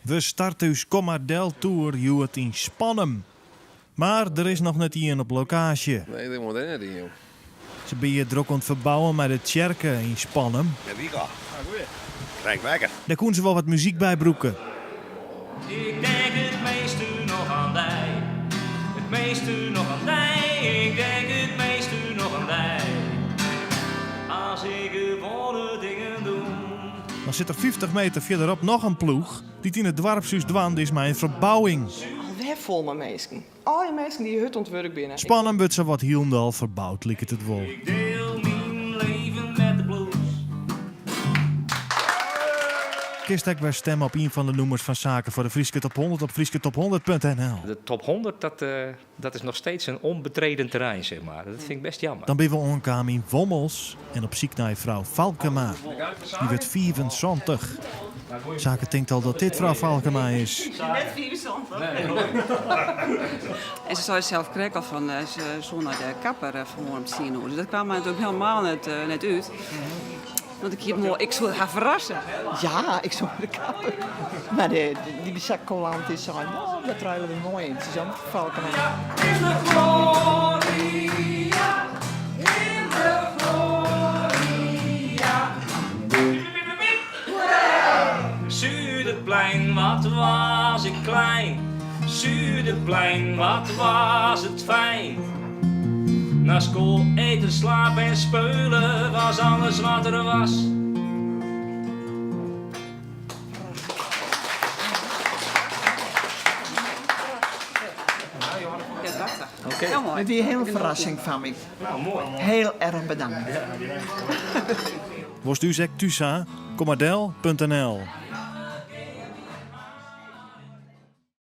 We starte ús Kom mar del toer hjoed yn Spannum. Mar der is noch net ien op lokaasje. Nee, der wol net ien. Se binne hjir drok oan it ferbouwen mei de tsjerke yn Spannum. Dêr wie ik al. Krij ik wekker. Dêr koene se wol wat muzyk by brûke. Ik denk it measte noch oan dy, it measte noch oan dy, ik denk it measte noch oan dy, as ik gewoane dingen doe. Dan sit der 50 meter fierderop noch in ploech dy't yn it doarpshús dwaande is mei in ferbouwing. Alwer fol mei minsken. Allegear minsken dy't hurd oan it wurk binne. Spannum wurdt sawat hielendal ferboud, liket it wol. Ik deel myn leven met de blues. Kinst ek wer stemme op ien fan de nûmers fan Saken foar de Fryske Top 100 op frysketop100.nl. De top 100, dat, dat is nog steeds een onbetreden terrein, zeg maar. Dat vind ik best jammer. Dan binne we oankaam yn Wommels en op syk nei frou Valkema. Dy wurdt 75. Sake tinkt al dat dit frou Valkema is. Net 75. En se sei sels krekt al fan se soe nei de kapper fanmoarn om tsien oere. Dus dat kwam my natuerlik helemaal net, net út. Want ik hie it ik soe har ferrasse. Ja, ik soe de kapper. Mar dy, dy sa coulant is sei, no, dat ruilen we moai yn. Se sei, Valkema. In de gloria, in de gloria. Suderplein, wat was ik klein. Suderplein, wat was het fijn. Na school eten, slapen en speulen was alles wat er was. Oké. Heel mooi. It wie in hiele ferrassing foar my. Nou, moai. Heel erg bedankt. Wolst ús ek thús ha? Kom mar del.nl.